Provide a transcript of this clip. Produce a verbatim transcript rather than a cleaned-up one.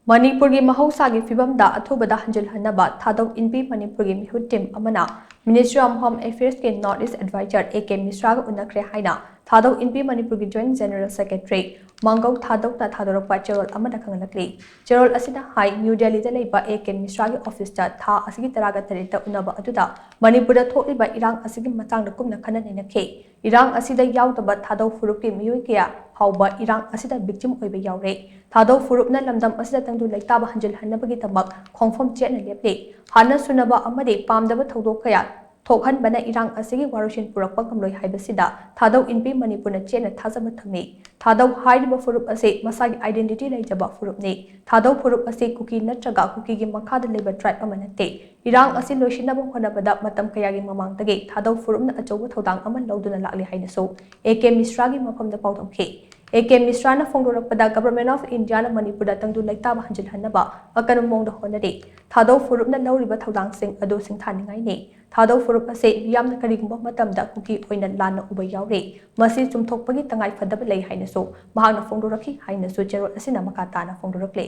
ꯃꯅꯤꯄꯨꯔꯒꯤ ꯃꯍꯧꯁꯥꯒꯤ ꯐꯤꯕꯝꯗ ꯑꯊꯨꯕꯗ ꯍꯟꯖꯤꯜꯍꯟꯅꯕ ꯊꯥꯗꯧ ꯏꯟꯄꯤ ꯃꯅꯤꯄꯨꯔꯒꯤ ꯃꯤꯍꯨꯠ ꯇꯤꯝ ꯑꯃꯅ Ministry of Home Affairs ꯀꯤ North East Advisor A K ꯃꯤꯁ꯭ꯔꯥꯒ ꯎꯅꯈ꯭ꯔꯦ ꯍꯥꯏꯅ ꯊꯥꯗꯧ ꯏꯟꯄꯤ ꯃꯅꯤꯄꯨꯔꯒꯤ Joint General Secretary ꯃꯥꯡꯒꯧ ꯊꯥꯗꯧꯅ ꯊꯥꯗꯣꯔꯛꯄ ꯆꯦꯔꯣꯜ ꯑꯃꯗ ꯈꯪꯍꯜꯂꯛꯂꯤ꯫ ꯆꯦꯔꯣꯜ ꯑꯁꯤꯗ ꯍꯥꯏ, ꯅ꯭ꯌꯨ ꯗꯦꯜꯂꯤꯗ ꯂꯩꯕ A K ꯃꯤꯁ꯭ꯔꯥꯒꯤ ꯑꯣꯐꯤꯁꯇ ꯊꯥ ꯑꯁꯤꯒꯤ ꯇꯔꯥꯒ ꯇꯔꯦꯠꯇ ꯎꯅꯕ ꯑꯗꯨꯗ ꯃꯅꯤꯄꯨꯔꯗ ꯊꯣꯛꯂꯤꯕ ꯏꯔꯥꯡ ꯑꯁꯤꯒꯤ ꯃꯇꯥꯡꯗ ꯀꯨꯞꯅ ꯈꯟꯅ ꯅꯩꯅꯈꯤ꯫ ꯏꯔꯥꯡ ꯑꯁꯤꯗ ꯌꯥꯎꯗꯕ ꯊꯥꯗꯧ ꯐꯨꯔꯨꯞꯀꯤ ꯃꯤꯑꯣꯏ ꯀꯌꯥ ꯐꯥꯎꯕ ꯏꯔꯥꯡ ꯑꯁꯤꯗ victim ꯑꯣꯏꯕ ꯌꯥꯎꯔꯦ꯫ ꯊꯥꯗꯧ ꯐꯨꯔꯨꯞꯅ ꯂꯝꯗꯝ ꯑꯁꯤꯗ ꯇꯪꯗꯨ ꯂꯩꯇꯥꯕ ꯍꯟꯖꯤꯜꯍꯟꯅꯕꯒꯤꯗꯃꯛ ꯈꯣꯡꯐꯝ ꯆꯦꯠꯅ ꯂꯦꯞꯂꯤ꯫ ꯍꯥꯟꯅ ꯁꯨꯅꯕ ꯑꯃꯗꯤ ꯄꯥꯝꯗꯕ ꯊꯧꯗꯣꯛ ꯀꯌꯥ ꯊꯣꯛꯍꯟꯕꯅ ꯏꯔꯥꯡ ꯑꯁꯤꯒꯤ ꯋꯥꯔꯣꯏꯁꯤꯟ ꯄꯨꯔꯛꯄ ꯉꯝꯂꯣꯏ ꯍꯥꯏꯕꯁꯤꯗ ꯊꯥꯗꯧ ꯏꯟꯄꯤ ꯃꯅꯤꯄꯨꯔꯅ ꯆꯦꯠꯅ ꯊꯥꯖꯕ ꯊꯝꯃꯤ꯫ ꯊꯥꯗꯧ ꯍꯥꯏꯔꯤꯕ ꯐꯨꯔꯨꯞ ꯑꯁꯤ ꯃꯁꯥꯒꯤ identity ꯂꯩꯖꯕ ꯐꯨꯔꯨꯞꯅꯤ꯫ ꯊꯥꯗꯧ ꯐꯨꯔꯨꯞ ꯑꯁꯤ ꯀꯨꯀꯤ ꯅꯠꯇ꯭ꯔꯒ ꯀꯨꯀꯤꯒꯤ ꯃꯈꯥꯗ ꯂꯩꯕ tribe ꯑꯃ ꯅꯠꯇꯦ꯫ ꯏꯔꯥꯡ ꯑꯁꯤ ꯂꯣꯏꯁꯤꯟꯅꯕ ꯍꯣꯠꯅꯕꯗ ꯃꯇꯝ ꯀꯌꯥꯒꯤ ꯃꯃꯥꯡꯗꯒꯤ ꯊꯥꯗꯧ ꯐꯨꯔꯨꯞꯅ ꯑꯆꯧꯕ ꯊꯧꯗꯥꯡ ꯑꯃ ꯂꯧꯗꯨꯅ ꯂꯥꯛꯂꯤ ꯍꯥꯏꯅꯁꯨ A K ꯃꯤꯁ꯭ꯔꯥꯒꯤ ꯃꯐꯝꯗ ꯄꯥꯎꯗꯝꯈꯤ꯫ A K ꯃꯤꯁ꯭ꯔꯥꯅ ꯐꯣꯡꯗꯣꯔꯛꯄꯗ Government of Indiaꯅ ꯃꯅꯤꯄꯨꯔꯗ ꯇꯪꯗꯨ ꯂꯩꯇꯥꯕ ꯍꯟꯖꯤꯜꯍꯟꯅꯕ ꯑꯀꯟꯕ ꯃꯑꯣꯡꯗ ꯍꯣꯠꯅꯔꯤ꯫ ꯊꯥꯗꯧ ꯐꯨꯔꯨꯞꯅ ꯂꯧꯔꯤꯕ ꯊꯧꯗꯥꯡꯁꯤꯡ ꯑꯗꯨ ꯁꯤꯡꯊꯥꯅꯤꯡꯉꯥꯏꯅꯤ꯫ ꯊꯥꯗꯧ ꯐꯨꯔꯨꯞ ꯑꯁꯤ ꯃꯤꯌꯥꯝꯅ ꯀꯔꯤꯒꯨꯝꯕ ꯃꯇꯝꯗ ꯀꯨꯀꯤ ꯑꯣꯏꯅ ꯂꯥꯟꯅ ꯎꯕ ꯌꯥꯎꯔꯤ꯫ ꯃꯁꯤ ꯆꯨꯝꯊꯣꯛꯄꯒꯤ ꯇꯉꯥꯏ ꯐꯗꯕ ꯂꯩ ꯍꯥꯏꯅꯁꯨ ꯃꯍꯥꯛꯅ ꯐꯣꯡꯗꯣꯔꯛꯈꯤ ꯍꯥꯏꯅꯁꯨ ꯆꯦꯔꯣꯜ ꯑꯁꯤꯅ ꯃꯈꯥ ꯇꯥꯅ ꯐꯣꯡꯗꯣꯔꯛꯂꯤ꯫